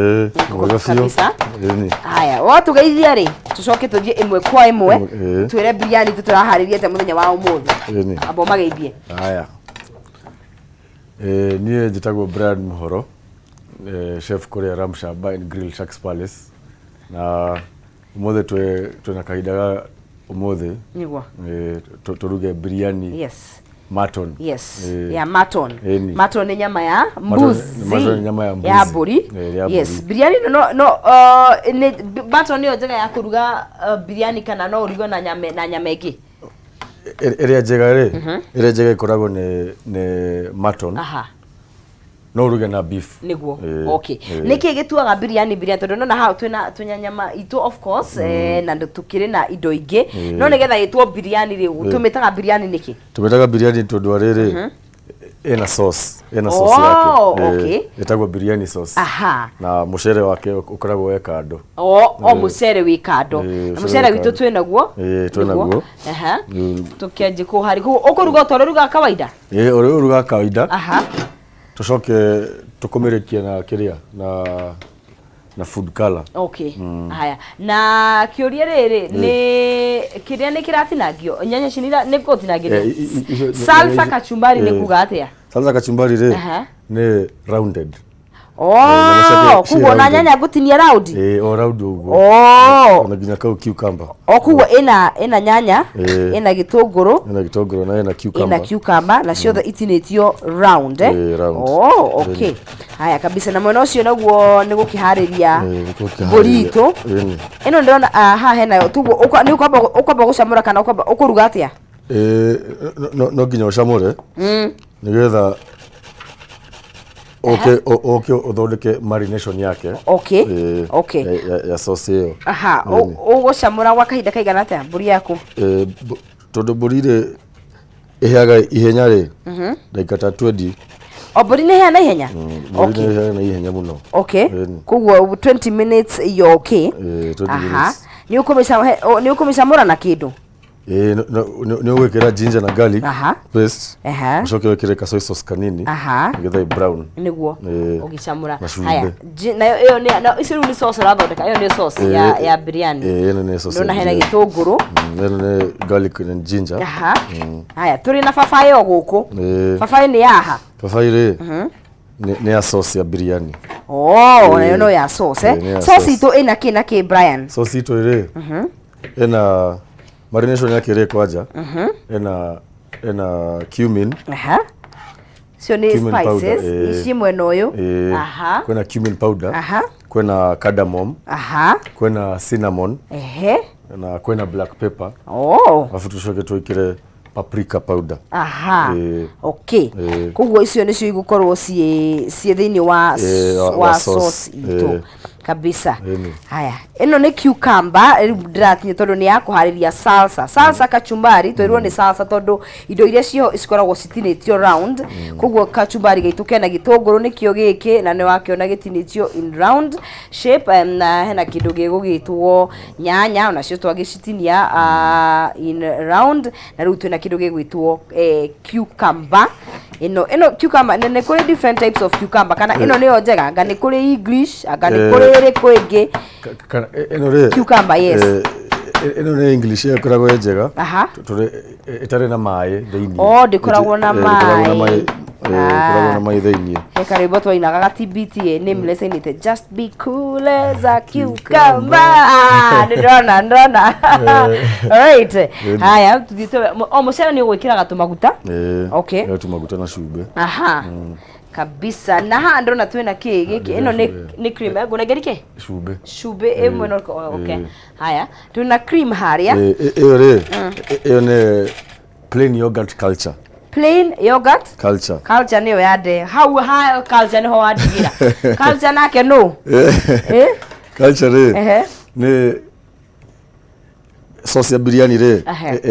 Mwega biũ. Kabisa. Ĩni. Haya, watugeithia rĩ, tũcoke tũthiĩ ĩmwe kwa ĩmwe, twĩre biryani itũ tũraharĩria atĩa mũthenya wa ũmũthĩ. Ĩni. Amba ũmageithie. Haya. Niĩ njĩtagwo Brian Muhoro, chef kũrĩa Ramsha Bar and Grill Sharks Palace. Na ũmũthĩ twĩna kahinda ga ũmũthĩ tũruge biryani mutton. Ya mutton. Ĩni. Mutton nĩ nyama ya mbuzi. Mutton nĩ nyama ya mbuzi. Ya mbũri. Ya mbũri. Biryani ĩno no nĩ mutton nĩyo njega ya kũruga biryani kana no ũruge na nyama ĩngĩ? Ĩrĩa njega rĩ, ĩrĩa njega ĩkoragwo nĩ mutton. No ũruge na beef. Nĩkĩ gĩtuaga biryani biryani? Tondũ nona haha twĩna nyama itũ, of course, na tũkĩrĩ na indo ingĩ, no nĩgetha ĩtwo biryani rĩ, tũmĩtaga biryani nĩkĩ? Tũmĩtaga biryani tondũ wa rĩrĩ, ĩna sauce yake. Ĩtagwo biryani sauce. Na mũcere wake ũkoragwo wĩ kando. O mũcere wĩ kando. Na mũcere mũcere wĩ witũ kando. twĩ naguo. Twĩ naguo. Tũkĩanjie kũharĩ koguo ũkũruga o ta ũrĩa ũrugaga kawaida? Ĩĩ, ũrĩa ũrugaga kawaida. Tũcoke tũkũmĩrĩkie na kĩrĩa na food color. Okay, haya, na kĩũria rĩrĩ, nĩ kĩrĩa nĩ kĩratinangio, nyanya ici nĩ gũtinangĩrio? Icio Salsa kachumbari nĩ kuga atĩa? Salsa kachumbari rĩ, nĩ rounded. Nyama ciake ciĩ Koguo na rounded. nyanya ngũtinia round? Ĩĩ, o round ũguo. Ona nginya kau cucumber. O koguo ĩna nyanya, ĩna gĩtũngũrũ, ĩna gĩtũngũrũ na ĩna ĩna cucumber. Cucumber, na ciothe itinĩtio round, eh? Ĩĩ, round. Oh, okay, haya kabisa. Na mwena ũcio naguo nĩ gũkĩharĩria Ĩĩ, nĩ mbũri gũkĩharĩria. itũ. Ĩni. Ĩno ndĩrona, haha hena tuguo nĩ ũkwamba gũcamũra kana ũkwamba ũkũruga atĩa? Ĩĩ, no nginya ũcamũre nĩgetha ũke ũthondeke marination yake. Ĩĩ, ya sauce ĩyo. Ũgũcamũra gwa kahinda kaigana atĩa mbũri yaku? Ĩĩ, tondũ mbũri rĩ ĩhĩaga ihenya rĩ, ndagĩka ta 20. O mbũri nĩ ĩhĩa na ihenya? Mbũri nĩ ĩhĩaga na ihenya mũno. Ĩni. Koguo 20 minutes you're okay? Ĩĩ, 20 minutes. Nĩ ũkũmĩcamũra na kĩndũ? Ĩĩ, nĩ ũgwĩkĩra ginger na garlic paste. Ũcoke wĩkĩre ka soy sauce kanini nĩgetha ĩ brown. Ũgĩcamũra. Na cumbĩ. Haya, nayo ĩyo nĩ na icio rĩu nĩ sauce ũrathondeka, ĩyo nĩ sauce ya biryani? Ĩĩ, ĩno nĩ sauce ya Ndona hena biryani. gĩtũngũrũ. Ĩno nĩ garlic and ginger. Haya, tũrĩ na babaĩ o gũkũ. Babaĩ nĩ yaha? Babaĩ rĩ, nĩ ya sauce ya biryani. Oh, nayo no ya sauce? Ĩĩ, nĩ ya Sauce sauce. itũ ĩna kĩ na kĩ, Brian? Sauce itũ rĩ, ĩna marination yake rĩ, kwanja ĩna cumin. Cio nĩ Cumin powder, spices ici mwena ũyũ. Kwĩna cumin powder, kwĩna cardamom, kwĩna cinnamon na kwĩna black pepper. Alafu tucoke twĩkĩre paprika powder. Koguo icio nĩcio igũkorwo ciĩ thĩinĩ wa Ĩĩ, wa wa sauce sauce, itũ. Kabisa. Ĩni. Haya, ĩno nĩ cucumber rĩu ndĩratinia tondũ nĩ ya kũharĩria salsa kachumbari. Twĩrwo nĩ salsa tondũ indo iria ciho cikoragwo citinĩtio round. Koguo kachumbari gaitũ kena gĩtũngũrũ, nĩkĩo gĩkĩ, na nĩ wakĩona gĩtinĩtio in round shape, na hena kĩndũ gĩgũgĩtwo nyanya, onacio twagĩcitinia in round, na rĩu twĩna kĩndũ gĩgwĩtwo cucumber. Ĩno cucumber, nĩ kũrĩ different types of cucumber kana ĩno nĩyo njega? Anga nĩ kũrĩ English, anga nĩ kũrĩ ĩrĩkũ ĩngĩ? Ĩno rĩ, Cucumber, yes. Ĩno nĩ English, ĩyo ĩkoragwo ĩ njega tondũ ĩtarĩ na maĩ thĩinĩ. Oh, ndĩkoragwo na Ndĩkoragwo na maĩ. maĩ, ĩkoragwo na maĩ thĩinĩ. He karwĩmbo twainaga ga TBT, nameless, ainĩte "Just be cool as a cucumber". Ah, nĩ ndĩrona. Alright, haya, tũthiĩte o mũcere nĩ ũgwĩkĩraga tũmaguta? Ĩĩ. Okay. Ĩyo tũmaguta na cumbĩ. Kabisa. Na haha ndĩrona twĩna kĩ gĩkĩ? Ĩno nĩ cream. Ngũnengeri kĩ? Cumbĩ. Cumbĩ ĩmwe no okay. Haya, twĩna cream harĩa. Ĩyo rĩ, ĩyo nĩ plain yogurt culture. Plain yogurt culture. Culture nĩyo yande hau ha culture nĩho wandigĩra culture nake nũ, eh? Culture rĩ, nĩ sauce ya biryani rĩ,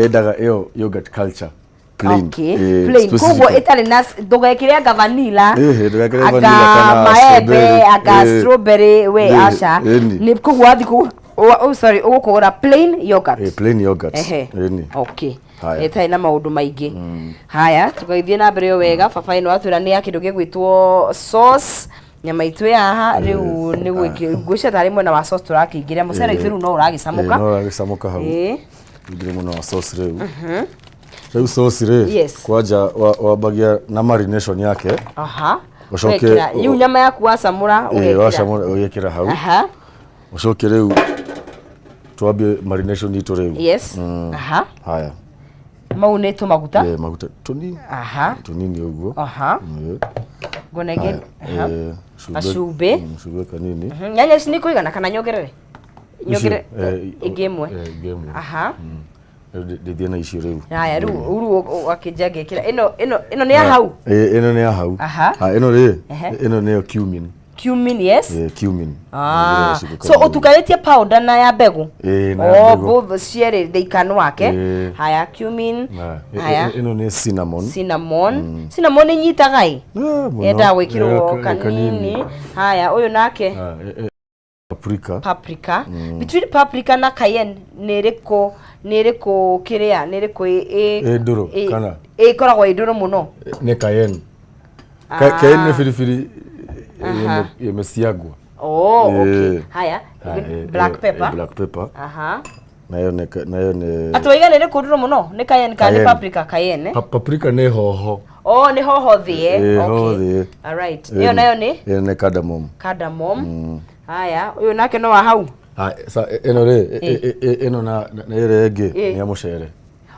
yendaga ĩyo yogurt culture plain. Plain koguo Specifically. ĩtarĩ na, ndũgekĩre anga vanilla, Ndũgekĩre anga vanilla kana maembe, strawberry. anga strawberry we. Aca. Ĩni. Nĩ koguo wathi kũ oh, sorry, ũgũkũgũra plain yogurt. Plain yogurt. Ĩni. Haya. Ĩtarĩ na maũndũ maingĩ. Haya, tũgagĩthiĩ na mbere o wega. Baba ĩno atwĩra nĩ ya kĩndũ gĩgwĩtwo sauce. Nyama itũ ĩ haha rĩu nĩ gwĩkĩ ngwĩciria tarĩ mwena wa sauce tũrakĩingĩria mũcere witũ rĩu no ũragĩcamũka. No ũragĩcamũka hau. Ingĩre mwena wa sauce rĩu. Rĩu sauce rĩ, kwanja wambagia na marination yake. Ũcoke Wekĩra rĩu nyama yaku wacamũra ũgekĩra. Wacamũra ũgekĩra hau. Ũcoke rĩu twambie marination itũ rĩu. Haya. Mau nĩ tũmaguta. Maguta tũnini. Tũnini ũguo. Ngona ĩngĩ. Gacumbĩ. Cumbĩ kanini. Nyanya ici nĩ kũigana kana nyongerere? Nyongerere ĩngĩ ĩmwe. Ĩngĩ ĩmwe. Rĩu ndĩthiĩ na icio rĩu. Haya rĩu rĩu ũgakĩnjia ngekĩra ĩno ĩno ĩno nĩ ya hau. Ĩno nĩ ya hau. Ĩno rĩ, ĩno nĩyo cumin. Cumin, yes. Cumin. So ũtukanĩtie powder na ya mbegũ. Na ya Oh, mbegũ. both cierĩ they can work. Haya cumin. Haya. Ĩno nĩ cinnamon. Cinnamon. Cinnamon ĩnyitaga ĩ? Mũno. Yendaga gwĩkĩrwo kanini. Haya ũyũ nake. Paprika. Paprika. Between paprika na cayenne nĩ ĩrĩkũ nĩ ĩrĩkũ kĩrĩa nĩ ĩrĩkũ ĩ ndũrũ kana? Ĩkoragwo ĩ ndũrũ mũno. Nĩ cayenne. Cayenne nĩ biribiri imesiagwa. Oh, okay. Haya, black pepper. Black pepper. Nayo nĩ nayo nĩ Atĩ waiga nĩ ĩrĩkũ ndũrũ mũno? Nĩ cayenne kana nĩ paprika? Cayenne. Paprika nĩ hoho. Oh, nĩ hoho thĩe. Hoho thĩe. All right. Ĩyo nayo nĩ? Ĩyo nĩ cardamom. Cardamom. Haya, ũyũ nake no wa hau? Ĩno rĩ, ĩno na ĩrĩa ĩngĩ nĩ ya mũcere.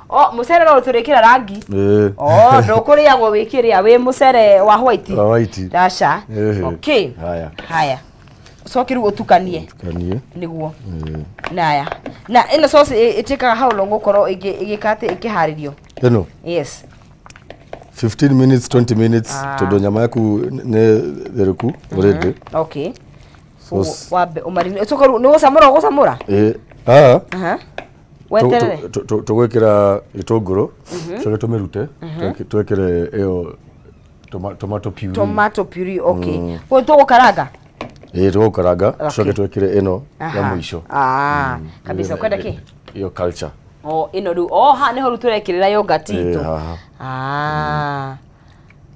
Oh, mũcere no tũrĩkĩra rangi. Oh, ndũkũrĩagwo wĩkĩrĩa wĩ mũcere wa white. Wa white. Aca. Okay. Haya. Haya. Ũcoke rĩu ũtukanie. Ũtukanie. Nĩguo. Naya. Na ĩno sauce ĩtĩkaga how long gũkorwo ĩgĩka atĩ ĩkĩharĩrio? Ĩno? Yes. 15 minutes, 20 minutes, tondũ nyama yaku nĩ therũku already. Okay. Wambe ũmarine. Ũcoke rĩu nĩ gũcamũra ũgũcamũra? Weterere. Tũgwĩkĩra gĩtũngũrũ, tũcoke tũmĩrute, twĩkĩre ĩyo tomato puree. Tomato puree, okay. Koguo tũgũkaranga? Tũgũkaranga, tũcoke twĩkĩre ĩno ya mũico. Kabisa, ũkwenda kĩ? Ĩyo culture. Oh, ĩno rĩu. Oh, haha nĩho rĩu tũrekĩrĩra yogurt itũ.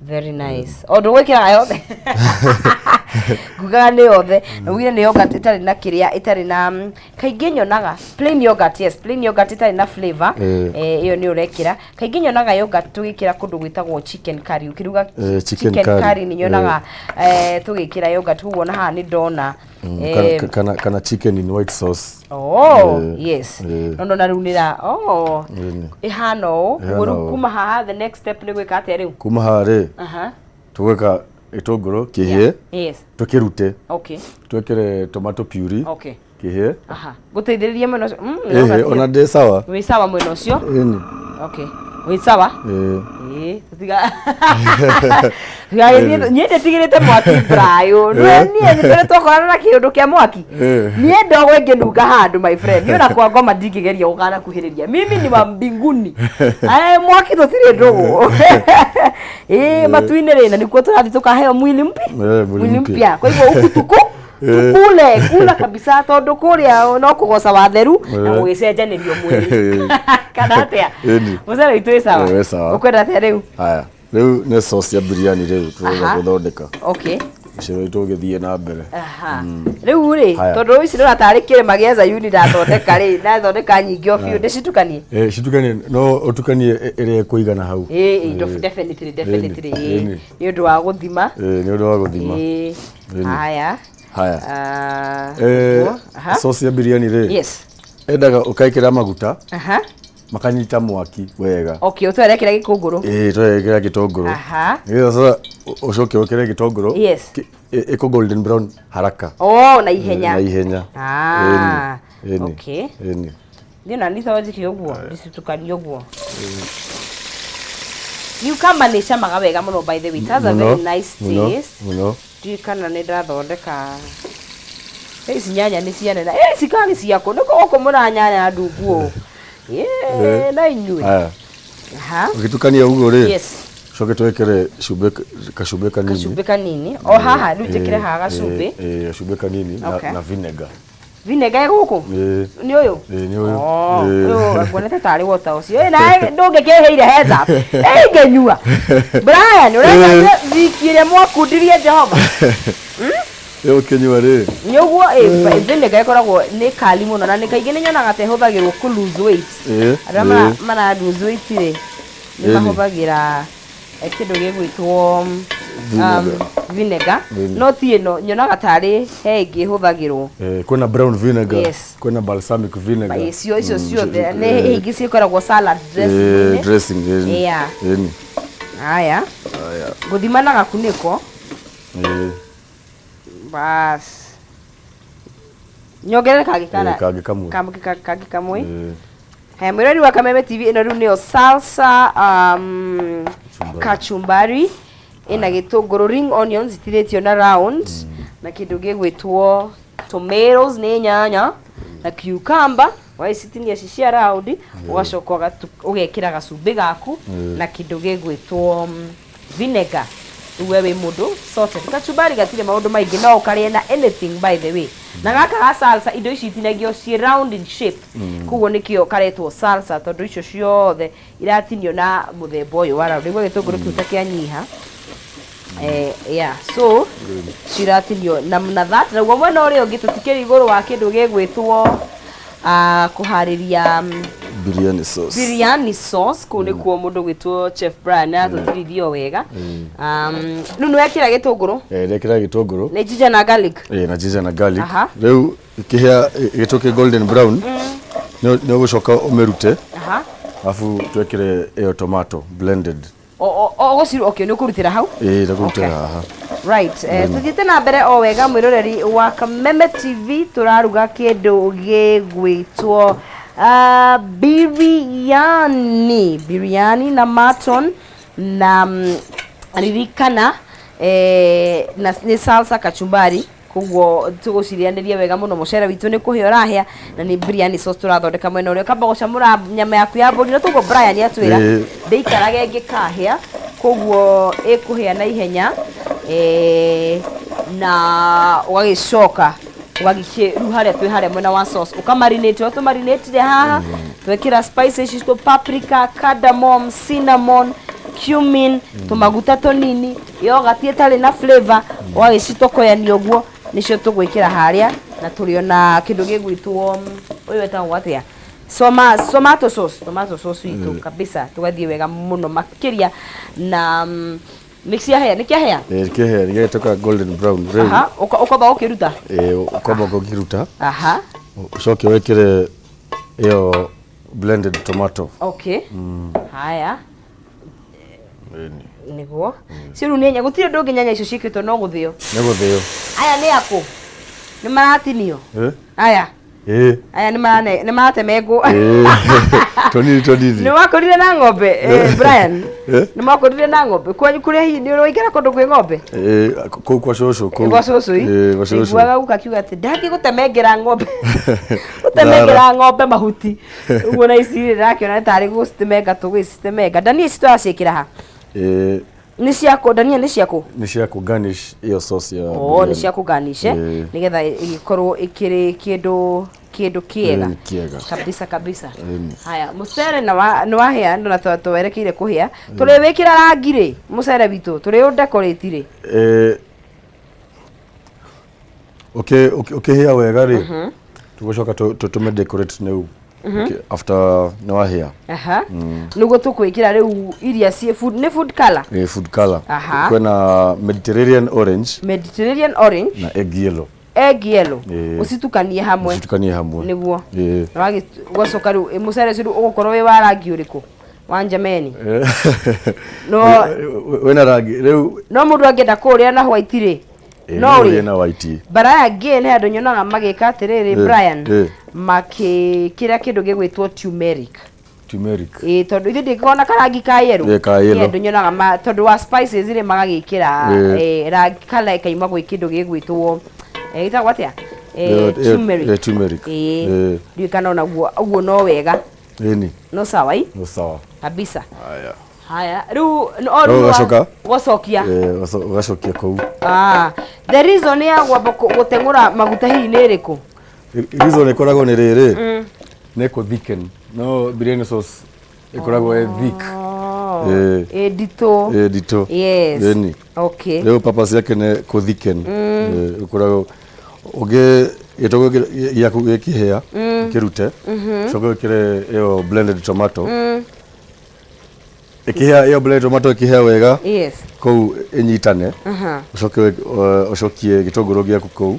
Very nice. O ndũgwĩkĩraga yothe. Ngugaga nĩ yothe. Na ugire nĩ yogurt ĩtarĩ na kĩrĩa, ĩtarĩ na kaingĩ nyonaga plain yogurt, yes, plain yogurt ĩtarĩ na flavor. Ĩyo nĩ ũrekĩra. Kaingĩ nyonaga yogurt tũgĩkĩra kũndũ gwĩtagwo chicken curry. Ũkĩruga chicken curry nĩ nyonaga tũgĩkĩra yogurt, koguo na haha nĩ ndona. Kana chicken in white sauce. Oh, yes. No no na rĩu nĩ ra, oh. Ĩhana ũũ. Ũguo rĩu kuma haha the next step nĩ gwĩka atĩa rĩu? Kuma haha rĩ, tũgwĩka gĩtũngũrũ kĩhĩe. Yes. Tũkĩrute. Okay. Twĩkĩre tomato puree. Okay. Kĩhĩe. Ngũteithĩrĩrie mwena ũcio. Ona ndĩ sawa. Wĩ sawa mwena ũcio? Okay. Wĩ sawa? Tũtiga. Niĩ ndĩtigĩrĩte mwaki Brayo. Niĩ nĩ twakorana na kĩũndũ kĩa mwaki. Niĩ ndogo ĩngĩnunga handũ my friend. Niĩ ona kwa ngoma ndingĩgeria gũkanakuhĩrĩria. Mimi ni wa mbinguni. Mwaki tũtirĩ ndũgũ. Matu-inĩ rĩ, na nĩkuo tũrathiĩ tũkaheo mwili mpya. Mwili mpya. Kwa hivyo huku tuko tukule kula kabisa tondu kuria no kugoca watheru na gũgĩcenjanĩrio mwĩrĩ. Kana atĩa? Mũcere witũ wĩ sawa? Wĩ sawa. Ũkwenda atĩa rĩu? Haya, rĩu nĩ sauce ya biryani rĩu tũrenda gũthondeka. Okay. Mũcere witũ ũgĩthiĩ na mbere. Rĩu rĩ, tondũ ici ndĩrona tarĩ kĩrĩma gĩa Zayuni ndathondeka rĩ, ndathondeka nyingĩ o biũ, ndĩcitukanie? Citukanie, no ũtukanie ĩrĩa ĩkũigana hau. Definitely, definitely, Nĩ ũndũ wa gũthima. Nĩ ũndũ wa gũthima. Haya. Haya. Sauce ya biryani rĩ. Yes. Endaga ũkaĩkĩra maguta. Makanyita mwaki wega. Okay, ũtwerekera gĩtũngũrũ. Twerekera gĩtũngũrũ. Nĩgetha sasa ũcoke wĩkĩre gĩtũngũrũ. Yes. Ĩkũ golden brown haraka. Oh, na ihenya. Na ihenya. Okay. Niĩ ona niĩ to njĩke ũguo, ndicitukanie ũguo. Cucumber nĩ ĩcamaga wega mũno by the way. It has a very nice taste. Mũno. Ndiũĩ kana nĩ ndathondeka. Ici nyanya nĩ cianena. Ici kana nĩ ciakũ? Nĩ gũkũ mũranyanya ndungu ũũ. Na inyuĩ. Ũgĩtukania ũguo rĩ. Yes. Coke twĩkĩre kacumbĩ kanini. Kacumbĩ kanini. O haha rĩu njĩkĩre haha gacumbĩ. Gacumbĩ kanini na vinegar. Vinegar ĩ gũkũ? Ĩĩ. Nĩ ũyũ? Ĩĩ, nĩ ũyũ. Oh, Ĩĩ. ũyũ nguonete tarĩ water ũcio. Ĩ, nawe ndũngĩkĩheire heads up. Ĩ, ngĩnyua. Brian, ũrenda thiki ĩrĩa mwakundirie Jehova? Ĩ ũkĩnyua rĩ. Nĩ ũguo ĩ, vinegar ĩkoragwo nĩ kali mũno na nĩ kaingĩ nĩ nyonaga ta ĩhũthagĩrwo kũ lose weight. Ĩĩ. Andũ arĩa mara lose weight rĩ, nĩ Ĩni. mahũthagĩra kĩndũ gĩgwĩtwo Vinegar. vinegar Ĩni. no ti ĩno nyonaga tarĩ he ĩngĩ ĩhũthagĩrwo. Kwĩna brown vinegar. Yes. Kwĩna balsamic vinegar. Icio icio ciothe nĩ ingĩ ciĩkoragwo salad dressing. Dressing ĩni. Yeah. Ĩni. Haya. Haya. Gũthima na gakunĩko. Bas. Nyongerere kangĩ kana? Kangĩ kamwe. Kangĩ kamwe. Haya, mwĩrori wa Kameme TV, ĩno rĩu nĩyo salsa kachumbari ĩna gĩtũngũrũ, ring onions itinĩtio na round, na kĩndũ gĩgwĩtwo tomatoes nĩ nyanya na cucumber wagĩcitinia ci cia round, ũgacoka ũgekĩra gacumbĩ gaku na kĩndũ gĩgwĩtwo vinegar. Rĩu we wĩ mũndũ sorted. Kachumbari gatirĩ maũndũ maingĩ, no ũkarĩe na anything by the way. Na gaka ga salsa indo ici itinagio ciĩ round in shape, koguo nĩkĩo karetwo salsa, tondũ icio ciothe iratinio na mũthemba ũyũ wa round. Nĩguo gĩtũngũrũ kĩu ta kĩanyiha. Yeah, so ciratinio na that. Naguo mwena ũrĩa ũngĩ tũtikĩrĩ igũrũ wa kĩndũ gĩgwĩtwo kũharĩria Biryani sauce. Biryani sauce, kũu nĩkuo mũndũ gwĩtwo Chef Brian aratũtirithio wega. Rĩu nĩ wekĩra gĩtũngũrũ? Ndekĩra gĩtũngũrũ. Nĩ ginger na garlic? Na ginger na garlic. Aha. Rĩu ĩkĩhĩa ĩgĩtuĩke golden brown, nĩ ũgũcoka ũmĩrute. Alafu twekĩre ĩyo tomato blended. O okay, nĩ ũkũrutĩra hau? Ĩĩ, ndakũrutĩra Okay. haha. Right, tũthiĩte na mbere o wega, mwĩroreri wa Kameme TV, tũraruga kĩndũ gĩgwĩtwo biryani, biryani na mutton na ririkana na nĩ salsa kachumbari, koguo tũgũcirĩanĩria wega mũno. Mũcere witũ nĩ kũhĩa ũrahĩa na nĩ biryani sauce tũrathondeka mwena ũrĩa. Ũkamba gũcamũra nyama yaku ya mbũri, na toguo Brian atwĩra ndĩikarage ĩngĩkahĩa, koguo ĩkũhĩa na ihenya, na ũgagĩcoka ũgagĩkĩ rĩu harĩa twĩ harĩa mwena wa sauce ũkamarinate ũrĩa tũmarinatire haha, twekĩra spices ici, paprika, cardamom, cinnamon, cumin, tũmaguta tũnini, yogati ĩtarĩ na flavor, ũgagĩcitokoyania ũguo, nĩcio tũgwĩkĩra harĩa. Na tũrĩ ona kĩndũ gĩgwĩtwo ũyũ wetagwo atĩa, soma tomato sauce, tomato sauce itũ kabisa, tũgathiĩ wega mũno makĩria. Na nĩ ciahĩa, nĩ kĩahĩa? Ĩĩ, kĩhĩa gĩgatuĩka golden brown rĩu. Aha, ũkwamba gũkĩruta? Ĩĩ, ũkwamba gũkĩruta. Ũcoke wĩkĩre ĩyo blended tomato. Okay, haya. Ĩni. Nĩguo cio rĩu nĩ nyanya, gũtirĩ ũndũ ũngĩ, nyanya icio ciĩkĩtwo no gũthĩo. Nĩ gũthĩo. Aya nĩ akũ nĩ maratinio? Eh? Aya? Ĩĩ. Aya nĩ maratemengwo. Ĩĩ. Tũnini tũnini. Nĩ wakũrire na ng'ombe, Brian? Eh? Nĩ mwakũrire na ng'ombe kwanyu kũrĩa? Hihi nĩ ũraikara kũndũ kwĩ ng'ombe? Ĩĩ, kũu kwa cũcũ kũu. Gwa cũcũ i? Ĩĩ, gwa cũcũ. Ndaiguaga guka akiuga atĩ ndathiĩ gũtemengera ng'ombe, gũtemengera ng'ombe mahuti ũguo, na ici rĩ ndĩrakĩona nĩ tarĩ gũcitemenga tũgĩcitemenga. Ndania ici tũraciĩkĩra ha? Ĩĩ. Nĩ ciakũ? Ndania nĩ ciakũ? Nĩ cia kũ garnish ĩyo sauce ya Oh, nĩ biryani. cia kũgarnish, Ĩĩ. nĩgetha ĩgĩkorwo ĩkĩrĩ kĩndũ kĩega. Ĩĩ, kĩega. Kabisa kabisa. Ĩni. Haya, mũcere na wa nĩ wahĩa na twerekeire kũhĩa, tũrĩ wĩkĩra rangi rĩ mũcere witũ, tũrĩ ũ decorate rĩ? Ũkĩhĩa wega rĩ, tũgũcoka tũtũme decorate nĩu after nĩ wahĩa. Aha, nĩguo tũkwĩkĩra rĩu iria ciĩ food, nĩ food color. Ĩĩ, food color. Aha. Kwĩna Mediterranean orange. Mediterranean orange. Na egg yellow. Egg yellow. Ĩĩ. Ũcitukanie hamwe. Ũcitukanie hamwe. Nĩguo. Ĩĩ. Na ũgacoka rĩu mũcere ũcio rĩu ũgũkorwo wĩ wa rangi ũrĩkũ wa njameni? No Wĩna rangi rĩu. No mũndũ angĩenda kũrĩa na white rĩ? Ĩĩ, no no ũrĩe ũrĩe na white. But aya again, he andũ nyonaga magĩka atĩrĩrĩ, Brian, makĩkĩra kĩndũ gĩgwĩtwo turmeric. Turmeric. Ĩĩ, tondũ ithuĩ ndĩngĩkorwo na karangi ka yellow. Ĩĩ, ka yellow. He andũ nyonaga tondũ wa spices rĩ, magagĩkĩra rangi colour ĩkaima gwĩ kĩndũ gĩgwĩtwo gĩtagwo atĩa? Turmeric. Turmeric. Ĩĩ. Ĩĩ. Ndiũĩ kana onaguo ũguo no wega. Ĩni. No sawa i? No sawa. Kabisa. Haya. Haya, rĩu o Rĩu rĩu ũgacoka? Ũgacokia. Ĩĩ, ũgacokia kũu. Ah, the reason ya gwamba gũteng'ũra maguta hihi nĩ ĩrĩkũ? Reason ĩkoragwo nĩ rĩrĩ, nĩ kũ thicken, no biryani sauce ĩkoragwo ĩ thick. Oh. Ĩĩ. Ĩ nditũ. Ĩ nditũ. Yes. Ĩni. Okay. Rĩu purpose yake nĩ kũ thicken. Ĩĩ, ũkoragwo ũngĩ gĩtũngũrũ gĩaku gĩkĩhĩa, kĩrute, ũcoke wĩkĩre ĩyo blended tomato. Ĩkĩhĩa, ĩyo blended tomato ĩkĩhĩa wega kũu ĩnyitane, ũcoke ũcokie gĩtũngũrũ gĩaku kũu.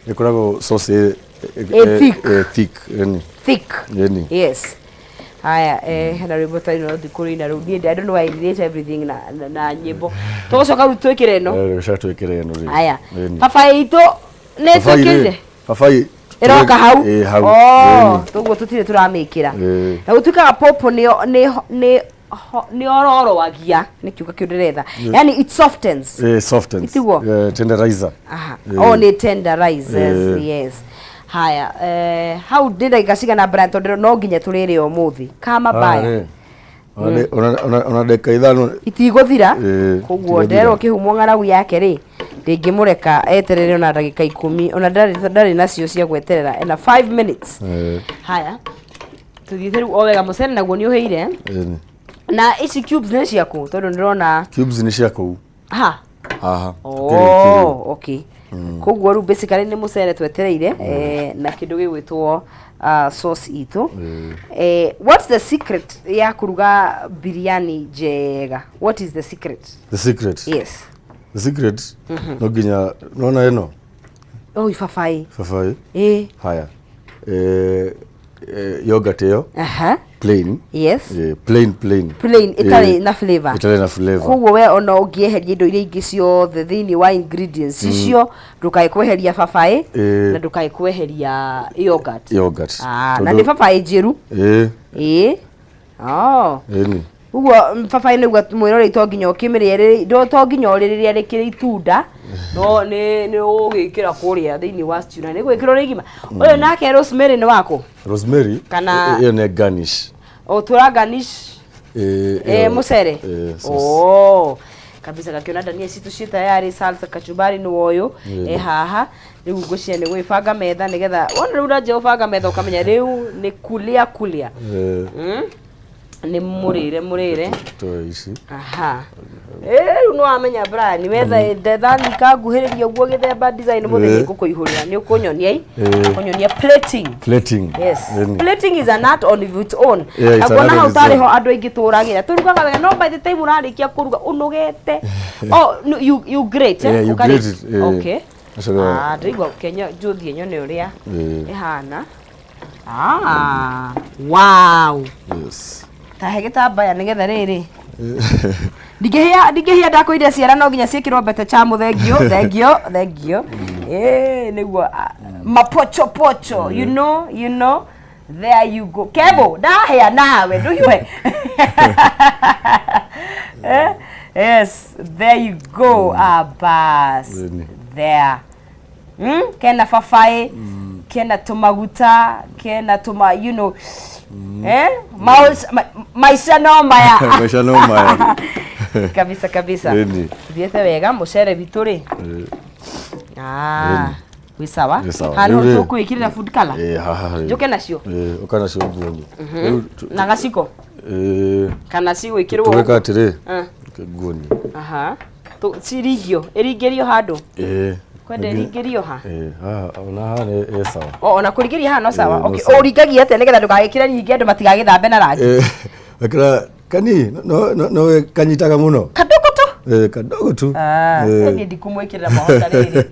Ĩkoragwo sauce Ĩ thick. Ĩ thick, ĩni. Thick. Ĩni. Yes. Haya, hena rwĩmbo twarĩ no thikũ na rĩu niĩ I don't know why I relate everything na nyĩmbo. Tũgũcoka rĩu twĩkĩre ĩno. Eh, rĩu coka twĩkĩre ĩno rĩu. Haya. Ĩni. Babaĩ itũ nĩ Babaĩ rĩ, twĩkĩrire? Babaĩ Ĩroka hau. Ĩ hau. Oh, Ĩni. toguo tũtirĩ tũramĩkĩra. Ĩ. Na gũtuĩkaga popo nĩ nĩ nĩ nĩ ororoagia, nĩ kiugo kĩu ndĩretha. Yani it softens. Ĩ, softens. Itiguo? Eh, tenderizer. Aha. Ĩ. Oh, nĩ tenderizes, Ĩ. yes. Haya, hau nĩ ndagĩka cigana, Brian, tondũ no nginya tũrĩrĩ ũmũthĩ kama baya? Rĩ. Ona ndagĩka 5. Itigũthira. Ĩ, Koguo itigũthira. Nderwo kĩhumo ng'aragu yake rĩ, ndĩngĩmũreka eterere ona ndagĩka 10, ona ndarĩ nacio cia gweterera, ena 5 minutes. Haya, tũthiĩte rĩu o wega, mũcere naguo nĩ ũhĩire. Ĩni. Na ici cubes nĩ ciaku, tondũ ndĩrona Cubes nĩ cia kũu. Ha. Haha. Oh, okay. Koguo rĩu basically nĩ mũcere twetereire, na kĩndũ gĩgwĩtwo sauce itũ. What's the secret ya kũruga biryani njega? What is the secret? The secret? Yes. The secret, no nginya nona ĩno. Oh, ibabaĩ. Babaĩ. Haya, yogurt ĩyo plain. Plain plain. Plain, ĩtarĩ na flavor. Ĩtarĩ na flavor. Koguo we ona ũngĩeheria indo iria ingĩ ciothe thĩinĩ wa ingredients icio, ndũkae kweheria babaĩ na ndũkae kweheria yogurt. Yogurt. Ah, na nĩ babaĩ njĩru. Ĩ. Ĩĩ, oh. Ĩni. Ũguo babaĩ nĩguo mwĩrorei, to nginya ũkĩmĩrĩe to nginya ũrĩrĩre rĩkĩrĩ itunda, no nĩ ũgĩkĩra kũrĩa thĩinĩ wa stew na nĩ gwĩkĩrwo rĩ gima. Ũyũ nake rosemary nĩ waku? Rosemary. Kana- Ĩyo nĩ garnish. O tũra garnish. Ĩ, Mũcere. Sauce. Oh, kabisa, gakĩona ndania citũ ciĩ tayari, salsa kachumbari nĩ woyũ e haha. Rĩu ngwĩciria nĩ gwĩbanga metha, nĩgetha wona rĩu ũranjia gũbanga metha ũkamenya rĩu nĩ kulia kulia. Nĩ mũrĩre mũrĩre. Toe ici. Aha. Rĩu nĩ wamenya, Brian, wetha thani kanguhĩrĩria ũguo gĩthemba design mũthenya ngũkũihũrĩra nĩ ũkũnyonia i kũnyonia plating. Plating. Yes. Ĩni. Plating is an art on its own. Yeah, it's Na an kuona art on hau its tarĩ own. ho andũ aingĩ tũragĩra tũrugaga wega, no by the time ũrarĩkia kũruga ũnogete. Oh, no, you grate, eh? Yeah, you grate it, eh. Okay. Ũcoke- Ah, ndĩraigua Kenya njũthiĩ nyone ũrĩa ĩhana. Ah, wow. Yes. Ta he gĩtambaya nĩgetha rĩrĩ. Ndingĩhĩa, ndingĩhĩa ndakũire ciara no nginya ciĩkĩrwo mbete chamu. Thengio, thengio, thengio. Ĩĩ, nĩguo, ah, mapocho pocho, you know there you go. Kevo ndahĩa nawe ndũhiũhe. Eh, yes, there you go. Ah, bas. Ĩni. There, kena babaĩ, kena tũmaguta, kena tũma, eh, maica no maya. Maica no maya. Kabisa kabisa. Ĩni. Thiĩte wega mũcere witũ rĩ. Ah, wĩ sawa. Wĩ sawa. Haha Rĩu rĩ- tũkwĩkĩrĩra food color. Ĩ, haha rĩ. Njũke nacio? Ĩ, ũka nacio ũguo ũguo. Rĩu Na gaciko kana cigwĩkĩrwo? Tũgwĩka atĩrĩ. Ah. Nguonie. Aha. Ciringio, ĩringĩrio handũ? Ĩ. Kwenda ĩringĩrio ha? Ĩ, haha, ona haha nĩ ĩ sawa. O, ona kũringĩria haha no sawa? Ĩ, no Okay. sawa. Ũringagia atĩa nĩgetha ndũgagĩkĩre nyingĩ andũ matigagĩthambe na rangi? Ĩ, wekĩra kani no kanyitaga mũno. Kadogo tu. Ĩ, kadogo tu. Ah, Ĩ. niĩ ndikumwĩkĩrĩra mahota rĩrĩ,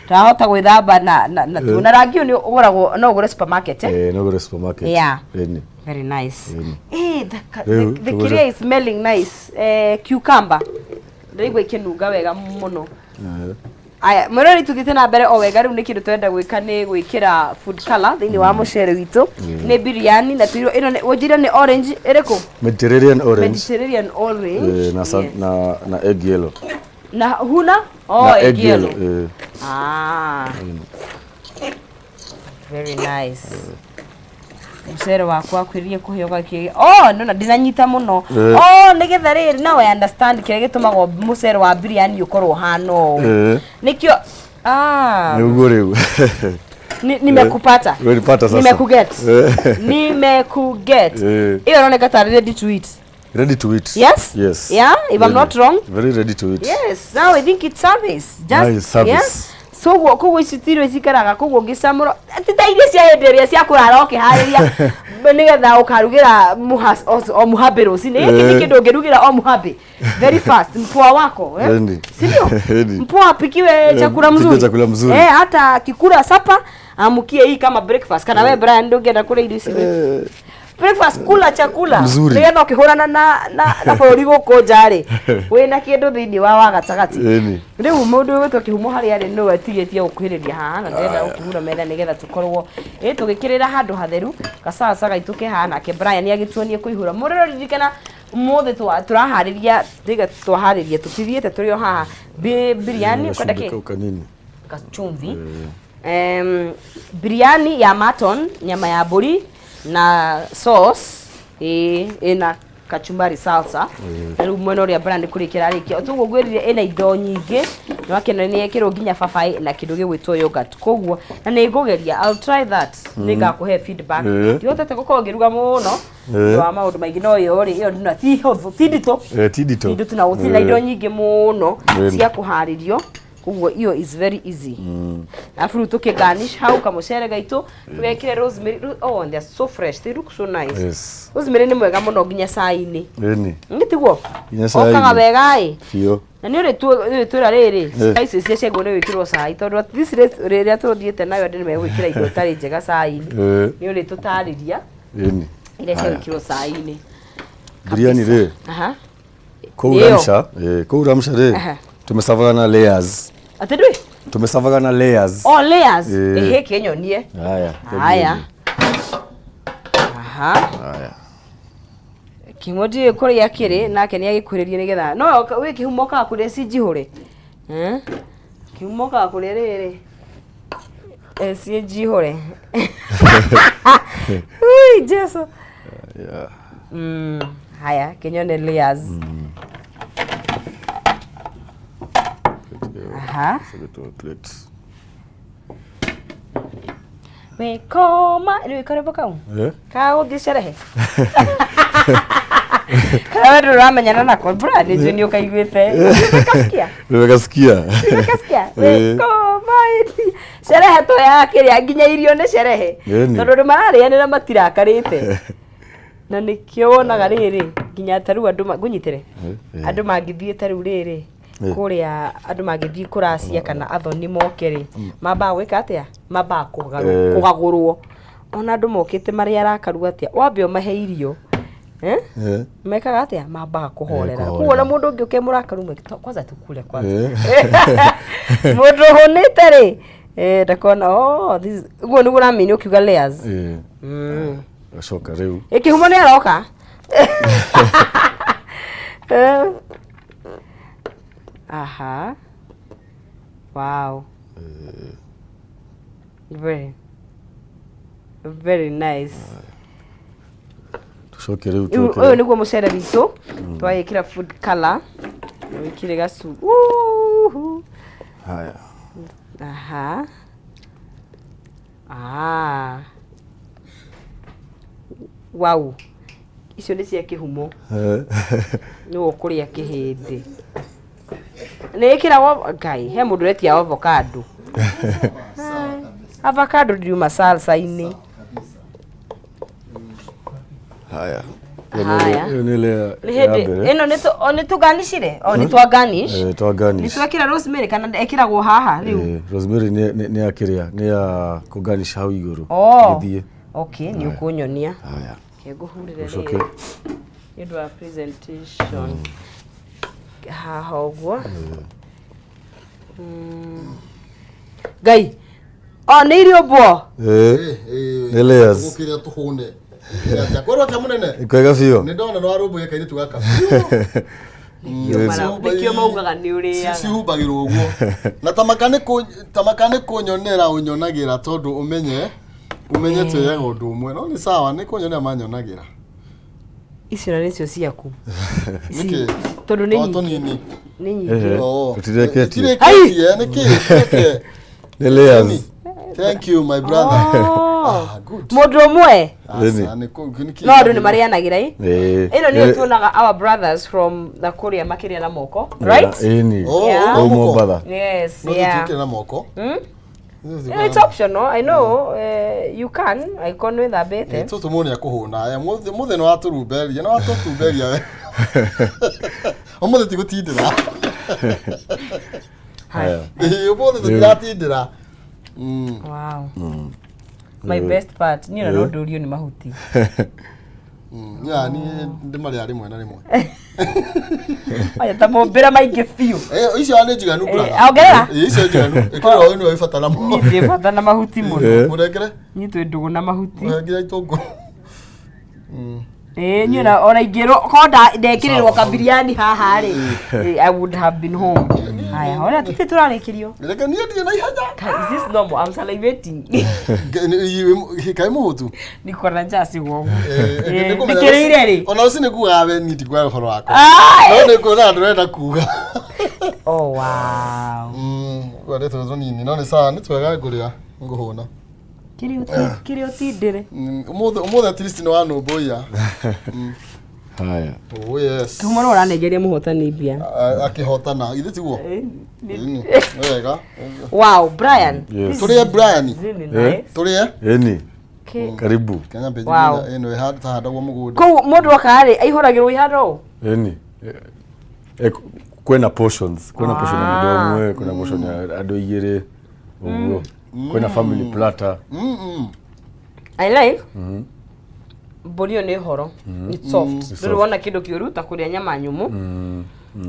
ndahota gwĩthamba na tu na rangi ũyũ nĩ ũgũragwo, no ũgũre supermarket, eh? Ĩ, no ũgũre supermarket. Ĩni. Very nice. Ĩni. Eh, Rĩu, the tũgũre- kĩrĩa is smelling nice. Cucumber ndĩraigua ikĩnunga wega mũno. Aya, mwĩrori, tuthiĩte na mbere o wega. Rĩu nĩ kĩndũ tũrenda gwĩka nĩ gwĩkĩra food color thĩinĩ wa mũcere witũ. Nĩ biryani na tũirwo ĩno ũnjĩre nĩ orange ĩrĩkũ? Mediterranean orange. Mediterranean orange. Ĩ, na na egg yellow. Na huna, oh, Na egg yellow. Ĩ. Ah, very nice. Mũcere wakwa kwĩrire kũhĩa ũgakĩ, oh no, na ndinanyita mũno. Oh, nĩgetha rĩrĩ, now I understand kĩrĩa gĩtũmaga mũcere wa biryani ũkorwo ũhana ũũ. Nĩkĩo, ah. Nĩguo rĩu. Nimekupata. Umenipata sasa. Nimekuget. Eh. Nimekuget. Eh. Hiyo inaonekana tayari ready to eat. Ready to eat. Yes? Yes. Yeah, if I'm Very- not wrong. Very ready to eat. Yes, now I think it's service. Just Now it's service. Yeah? So guo koguo ici ti irio cikaraga koguo ngĩcamũra ti ta irio cia hĩndĩ ĩrĩa cia kũrara ũkĩharĩria nĩgetha ũkarugĩra o mũhambĩ rũcinĩ. Gĩkĩ nĩ Eh. kĩndũ ũngĩrugĩra o mũhambĩ very fast mpoa wako, eh? Ready. Si ndio? Ready. Mpoa apikiwe Eh, chakula apikiwe mzuri. chakula mzuri. Eh, hata akikula supper amukie hii kama breakfast. Kana we Brian ndũngĩenda kũrĩa irio ici? Eh, Breakfast, kula chakula Mzuri. nigetha ũkĩhũrana na bũrũri gũkũ nja rĩ, wĩna kĩndũ thĩinĩ wa gatagatĩ. Ĩni. Rĩu mũndũ ũgwĩtwo kĩhumo harĩa arĩ nĩwe atigĩtie gũkuhĩrĩria haha na ndĩrenda gũkĩhura metha nĩgetha tũkorwo ĩ tũgĩkĩrĩra handũ hatheru gacaca gaitũ ke haha nake Brian nĩ agĩtuonie kũihũra mũrĩro. Ririkana ũmũthĩ tũraharĩria tiga twaharĩria tũtithiĩte tũrĩ o haha. Biryani ũkwenda Gacumbi kĩ? kau kanini. Kachumvi. Biryani ya mutton, nyama ya mbũri na sauce ĩna kachumbari salsa. Na rĩu mwena ũrĩa Brian kũrĩkia ararĩkia tuguo ngwĩrire ĩna indo nyingĩ nĩ wakĩona nĩ yekĩrwo nginya babaĩ na kĩndũ gĩgwĩtwo yogurt, koguo na nĩ ngũgeria. I'll try that, nĩ ngakũhe feedback. Ndihotete gũkorwo ngĩruga mũno nĩ wa maũndũ maingĩ, no ĩyo rĩ, ĩyo ndina ti hũthũ, ti nditũ. Eh, ti nditũ. Ti nditũ na gũtirĩ na indo nyingĩ mũno cia kũharĩrio, koguo iyo is very easy. Alafu rĩu tũkĩ garnish hau kamũcere gaitũ tũgekĩre rosemary. Oh, and they're so fresh, they look so nice. Rosemary nĩ mwega mũno nginya cai-inĩ. Ĩni. Nĩ tiguo? Nginya cai-inĩ. Okaga wega ĩ. Biũ. Na nĩ ũrĩ twĩra rĩrĩ, spices iria ciagwo nĩ gwĩkĩrwo cai, tondũ at this rate rĩrĩa tũthiĩte nayo andũ nĩ megwĩkĩra indo itarĩ njega cai-inĩ. Nĩ ũrĩ tũtarĩria Ĩni. iria Haya. ciagwĩkĩrwo cai-inĩ. Biryani rĩ, Aha. kũu Nĩyo. Ramsha, kũu Ramsha rĩ, tumesavaga na layers. Atĩ ndwĩ? Tumesavaga na layers. Oh, layers. Eh. Ehe, kĩnyonie. Haya. Haya. Aha. Haya. Kĩmo ndiũĩ kũrĩa kĩrĩ nake nĩ agĩkuhĩrĩrie nĩgetha no wĩ kĩhumo kaga kũrĩa ci njihũre. Eh? Kĩhumo kaga kũrĩa rĩrĩ. Eh, ci njihũre. Ui, Jesu. Yeah. Haya, kĩnyone layers. Aha. Plate. Plate. Wĩkoma, rĩu ĩkarĩbo kau. Eh? Ka gũthiĩ cerehe. Kana we ndũramenyana nako, Brian, nĩ njũĩ nĩ ũkaiguĩte. Ũkasikia? Nimekasikia. Ũkasikia? Eh. Wĩkoma ĩti. Cerehe to ya kĩrĩa nginya irio nĩ cerehe. Ĩni. Tondũ andũ mararĩanĩra matirakarĩte. Na nĩkĩo wonaga rĩrĩ nginya ta rĩu andũ ngũnyitĩre. Eh. Andũ mangĩthiĩ ta rĩu rĩrĩ kũrĩa andũ mangĩthiĩ kũracia kana athoni moke rĩ, mambaga gwĩka atĩa? Mambaga kũgagũrwo. Ona andũ mokĩte marĩ arakaru atĩa, wambe ũmahe irio. Eh? Eh. Mekaga atĩa? Mambaga kũhorera. Kũhorera. Koguo ona mũndũ ũngĩ ũke mũrakaru mweke, kwanza tukule kwanza. Eh. Mũndũ ũhũnĩte rĩ, eh, ndakona oh, this ũguo nĩguo ũramini ũkiuga layers. Eh. Gacoka rĩu. Ĩ kĩhumo nĩ aroka. Eh. Aha. Wow. Very very nice. Tucoke rĩu Rĩu tũke. ũyũ nĩguo mũcere witũ twagĩkĩra food color, wĩkĩre gacu. Uhu. Haya. Aha. Ah. Wow. Icio nĩ cia kĩhumo. Eh. Nĩwe ũkũrĩa kĩhĩndĩ. Nĩ ĩkĩragwo ngai, he mũndũ ũretia avocado. Avocado ndiuma salsa-inĩ. Haya. Haya. Ĩyo nĩ layer Nĩ ya hĩndĩ mbere. ĩno nĩ o nĩ tũganishire? O nĩ twa garnish. Eh, twa Nĩ garnish. twekĩra rosemary kana ĩkĩragwo haha rĩu? Eh, rosemary nĩ ya kĩrĩa, nĩ ya kũgarnish hau igũrũ. Oh. Gĩthiĩ. Okay, nĩ ũkũnyonia. Haya. Reke ngũhurĩre Ũcoke. rĩrĩ. Nĩ ũndũ wa presentation. Haha ũguo. Ngai. O nĩ irio mbwo. Eh. Nĩ layers. Gũkĩrĩa tũhũne. Kwĩrwo atĩa mũnene? Kwega biũ. Nĩ ndona nĩ warũmbũiya kairĩtu gaka. Nĩkĩo maugaga nĩ ũrĩaga. Cihumbagĩrwo ũguo. Na tamaka nĩ kũnyonera ũnyonagĩra tondũ ũmenye twĩyaga ũndũ ũmwe. No nĩ sawa, nĩ kũnyonera manyonagĩra. Icio na nĩcio ciaku. Nĩkĩ? Tondũ nĩ O nyingĩ. tũnini. Nĩ nyingĩ. Eh. Oo. Tũtirekĩtie. Tũtirekĩtie, nĩkĩ? Nĩkĩ? Nĩ layers. Thank you my brother. Oh. Ah, good. Mũndũ ũmwe. Aca, nĩ kũ- nĩ kĩ- No andũ nĩ marĩanagĩra ĩ. Ĩĩ. Ĩno nĩyo tuonaga our brothers from na kũrĩa makĩrĩa na moko, right? Ĩni. Oh, Yeah. Kũu moko. Mombatha. Yes, No yeah. tũtwĩkĩre na moko. Yeah, it's optional. I know you can. Angĩkorwo nĩ wĩthambĩte. Tũtũ mũndũ nĩakũhũna. Eh, mũthĩ nĩ watũrumberia, nĩ watũtumberia we. Ũmũthĩ ti gũtindĩra. Haya. Ĩĩ, Ũmũthĩ tũtiratindĩra. Wow. My best part. Niĩ ona no ndũrio nĩ mahuti. Ya, niĩ ndĩmarĩa rĩmwe na rĩmwe. Aya ta mombĩra maingĩ biũ. Eh, icio nĩ njiganu brother. Ongerera. Ĩĩ, icio njiganu. Ĩkĩra ũyũ nĩwe wĩ bata namo. Niĩ ndĩ bata na mahuti mũno. Mũrengere, Niĩ twĩ ndũgũ na mahuti. mũrengere itũngũrũ. Ĩĩ niĩ ona ingĩrwo korwo ndekĩrĩrwo kabiriani haha rĩ, I would have been home. Haya, ona tũtirĩ tũrarĩkĩrio. Reke niĩ ndirĩ na ihenya. Is this normal? I'm salivating. Kaĩ mũhũtu? Niko na njaa si uongo. Eh, Eh, nĩngũmenya ndĩkĩrĩire rĩ? Ona ũcio nĩ kugaga we niĩ ndikuaga ũhoro wakwa. Ai! No nĩ kuona ndũrenda kuga. Oh wow. Wendete tũnini no nĩ sawa nĩ twega ngũrĩa ngũhũna. Kĩrĩa ũtindĩre. Ũmũthĩ at least nĩ wanũmbũiya. Haya. Oh yes. Kĩhumo no ũranengeria mũhotani mbia. Akĩhotana ithe tiguo? Ĩni, nĩ wega. Wow, Brian. Yes. Tũrĩe Brian. Really nice. Tũrĩe. Ĩni. Okay. Karibu. Kenya mbeji Wow. ĩno ĩhandagwo mũgũnda. Kũu mũndũ oka rĩ aihũragĩrwo iharo ũũ? Ĩni. Kwĩna portions. Kwĩna portion ya mũndũ ũmwe, kwĩna portion ya andũ igĩrĩ. Ũguo. Kwĩna family platter. I like. Mbũri ĩyo nĩ horo. It's soft. Ndũrĩ soft. wona kĩndũ kĩũru ta kũrĩa nyama nyũmũ.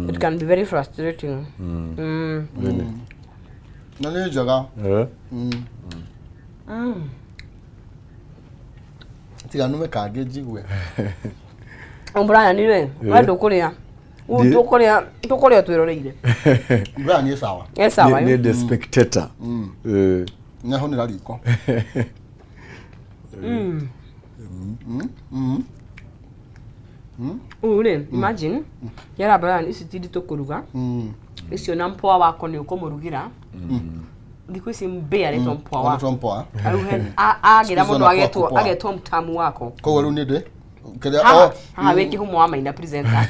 It can be very frustrating. Ĩni. Na nĩ njega. Eh. Tiga nume kangĩ njigue. Brian rĩ, we ndũkũrĩa. Tũkũrĩa tũkũrĩa twĩroreire. Brian nĩ sawa. Ĩ sawa. Nĩ the spectator. Eh. Nĩahũnĩra riko. Ũũ rĩ, imagine. Yara Brian ici ti nditũ kũruga. Icio na mpoa wako nĩ ũkũmũrugĩra. Thikũ ici mbĩa aretwo mpoa wako. Aretwo mpoa. Aruhe agĩra Siku mũndũ hizi anakuwa agetwo kupoa. agetwo mtamu wako. Koguo rĩu nĩ ndĩ kĩrĩa Haha oh, haha wĩ kĩhumo wa maina presenter.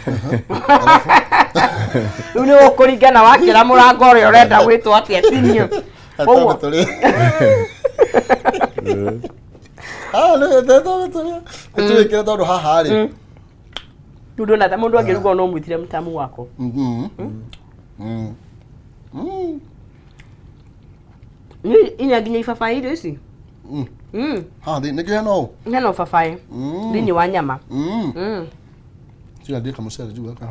Rĩu nĩ ũkũringana wakĩra mũrango ũrĩa ũrenda gwĩtwo atĩa tinio. Atambe tũrĩe. Ah, nĩ atambe tũrĩe. Tũrĩkĩre tondũ haha rĩ. Rĩu ndona mũndũ angĩruga no ũmwĩtire mtamu wako. Nĩ inya nginya ibabaĩ irio ici. Haha thĩ nĩkĩo hena ũũ. Hena ũbabaĩ thĩinĩ wa nyama. Tiga ndĩe kamũcere njue ka.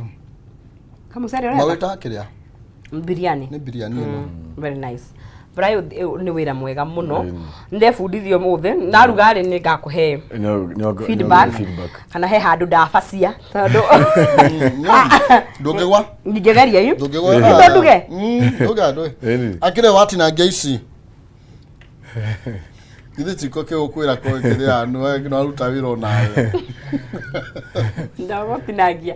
Kamũcere ũrenda? Mawĩta kĩrĩa? Biryani. Nĩ biryani ĩno. Very nice. Brian, nĩ wĩra mwega mũno. Ndebundithio ũmũthĩ ndaruga rĩ nĩ ngakũhe feedback Feedback. kana he handũ ndabacia tondũ Ndũngĩgwa? ingĩgeria ĩ Ndũngĩgwa? Nĩ nduge? Nduge ndũĩ. Ĩni. Akĩrĩ watinangia ici. Githĩ tiko kĩgũkwĩra kĩrĩa nĩ waruta wĩra onawe. Ndagũtinangia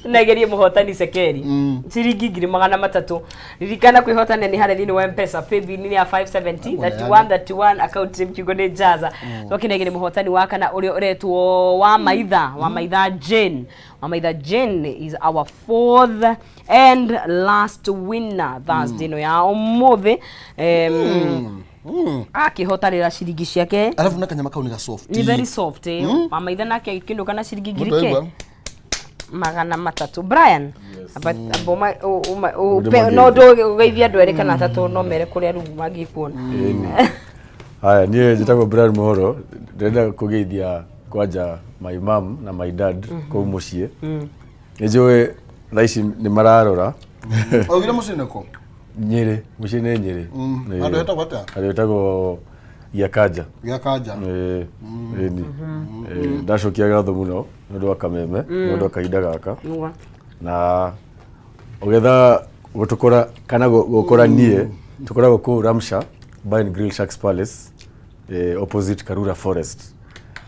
tũnegerie mũhotani cekeri ciringi 300,000. Ririkana kwĩhotana nĩ harĩa thĩinĩ wa Mpesa paybill nĩ ya 570 31 31 account name kiugo nĩ Jaza. Twakinegere mũhotani wa kana ũrĩa ũretwo wa Maitha, wa Maitha Jane. Wa Maitha Jane is our fourth and last winner Thursday ĩno ya ũmũthĩ. Akĩhotanĩra ciringi ciake. Alafu na kanyama kau nĩ ga soft. Ni very soft eh. Wa Maitha nake akĩinũka na ciringi ngiri Mũndũ ke aigua? 300. Brian, Mũndũ no mangĩ- ndũgeithia andũ erĩ kana atatũ no mere kũrĩa rĩu mangĩkuona. Ĩni. Haya, niĩ njĩtagwo Brian Muhoro, ndĩrenda kũgeithia kwanja my mom na my dad kũu mũciĩ. Nĩ njũĩ thaa ici nĩ mararora. Augire mũciĩ nĩ kũ? Nyĩrĩ, mũciĩ nĩ Nyĩrĩ. Ĩĩ. Handũ hetagwo atĩa? Handũ hetagwo Giakanja. Gĩa Kanja. Ĩĩ, ĩni. Ĩĩ, ndacokia ngatho mũno nĩ ũndũ wa kameme, nĩ ũndũ wa kahinda gaka. Nĩguo. Na ũgetha gũtũkora kana gũkora niĩ tũkoragwo kũu Ramsha Bar and Grill Sharks Palace, opposite Karura Forest,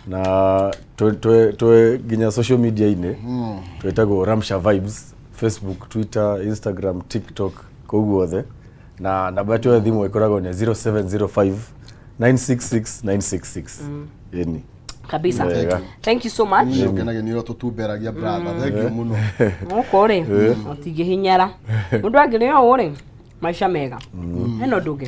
na twĩ nginya social media-inĩ twĩtagwo Ramsha Vibes, Facebook, Twitter, Instagram, TikTok, kũu guothe, na namba yetu ya thimũ ĩkoragwo nĩ 0705 966 966. Ĩni. Kabisa. Wega. Thank you so much. Nĩ ngenagia nĩ ũrĩa tũtumberagia, brother, thank you mũno. Gũkũ rĩ, ũtingĩhinyara mũndũ angĩrĩa ũũ rĩ, maica mega. Hena ũndũ ũngĩ?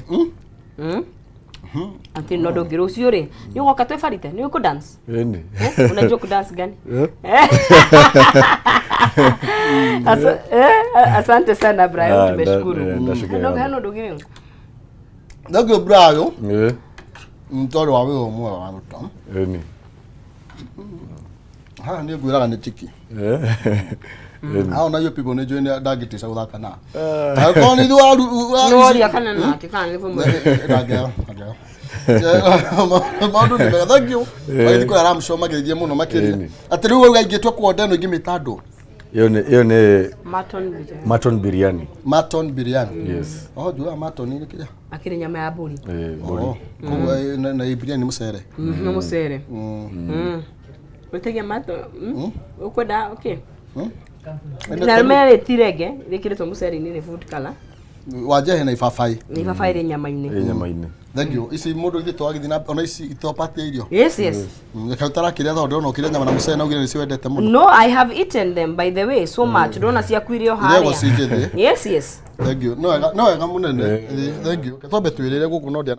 Atĩ no ũndũ ũngĩ, rũciũ rĩ, nĩ ũgoka twĩbarite, nĩ ũkũ dance? Ĩni. Eh, unajua kudance gani? Eh. Asante sana, Brian, Ah, tumeshukuru. ndashukuru. Hena ũndũ ũngĩ? Thank you, Brayo, Eh, tondũ wa wĩra ũmwe waruta. Ĩni. Haha nĩ ngwĩraga nĩ tiki. Eh. Ĩni. Haha ona you people nĩ njũĩ nĩ ndangĩtica gũthaka na angĩkorwo nĩ ithuĩ Nĩworia kana nake kana nĩ bũmwe. Ndangĩaga. Maũndũ nĩ mega, thank you. Magĩthiĩ kũrĩa Ramshaw mageithie mũno makĩria. Ĩni. Atĩ rĩu wauga ingĩtua kuonda ĩno ingĩmĩta andũ? Ĩyo nĩ Mutton biryani. Mutton biryani. Mutton biryani. Yes. Oh, njugaga mutton nĩ kĩrĩa? Akĩrĩ nyama ya mbũri. Eh, mbũri. Oh, koguo na biryani nĩ mũcere. Nĩ mũcere. Wĩtagia mutton. Ũkwenda okay. Na arũme rĩ, ti renge rĩkĩrĩtwo mũcere-inĩ, nĩ food color. Wanjehe na ibabaĩ. Nĩ ibabaĩ rĩ nyama-inĩ. Ĩ nyama-inĩ. Thank you. Ici mũndũ ithuĩ twagĩthiĩ na ona ici itopati ya irio. Yes. Reke ũtarakĩrĩa tondũ ndĩrona ũkĩrĩa nyama na mũcere na ugire nĩcio wendete mũno. No, I have eaten them, by the way, so much. Ndona ciaku irĩ o Irĩagwo harĩa. ci njĩthĩ. Yes. Thank you. No wega, no wega mũnene. Thank you. Twambe twĩrĩre gũkũ no ndĩa.